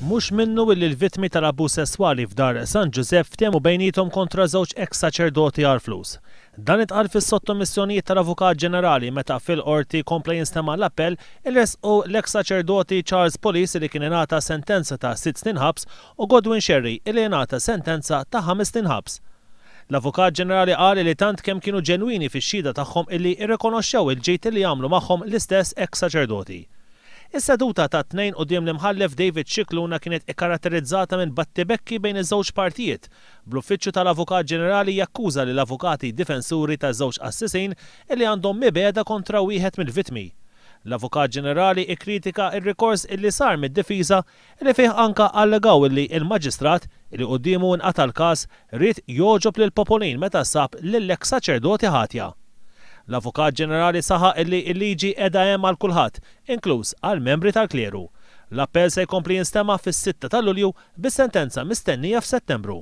Mhux minnu illi l-vittmi tal-abbuż sesswali f'Dar San Ġużepp ftehmu bejniethom kontra żewġ eks saċerdoti għall-flus. Dan intqal fis-sottomissjonijiet tal-Avukat Ġenerali meta fil-Qorti kompla jinstema' l-appell li ressqu l-eks saċerdoti Charles Pulis li kien ingħata sentenza ta' sitt snin ħabs u Godwin Scerri li ingħata sentenza ta' ħames snin ħabs. L-Avukat Ġenerali qal li tant kemm kienu ġenwini fix-xhieda tagħhom illi rrikonoxxew il-ġid li għamlu magħhom l-istess eks saċerdoti. Is-seduta tat-Tnejn quddiem l-Imħallef David Scicluna kienet ikkaratterizzata minn battibekki bejn iż-żewġ partijiet, bl-Uffiċċju tal-Avukat Ġenerali jakkuża lill-avukati difensuri taż-żewġ qassisin illi għandhom mibegħda kontra wieħed mill-vittmi. L-Avukat Ġenerali ikkritika r-rikors illi sar mid-difiża li fih anka allegaw illi l-Maġistrat, illi quddiemu inqata' l-każ, ried jogħġob lill-popolin meta sab lill-eks saċerdoti ħatja. L-Avukat Ġenerali saħaq illi l-liġi qiegħda hemm għal kulħadd, inkluż għall-membri tal-kleru. L-appell se jkompli jinstema' fis-sitta ta' Lulju bis-sentenza mistennija f'Settembru.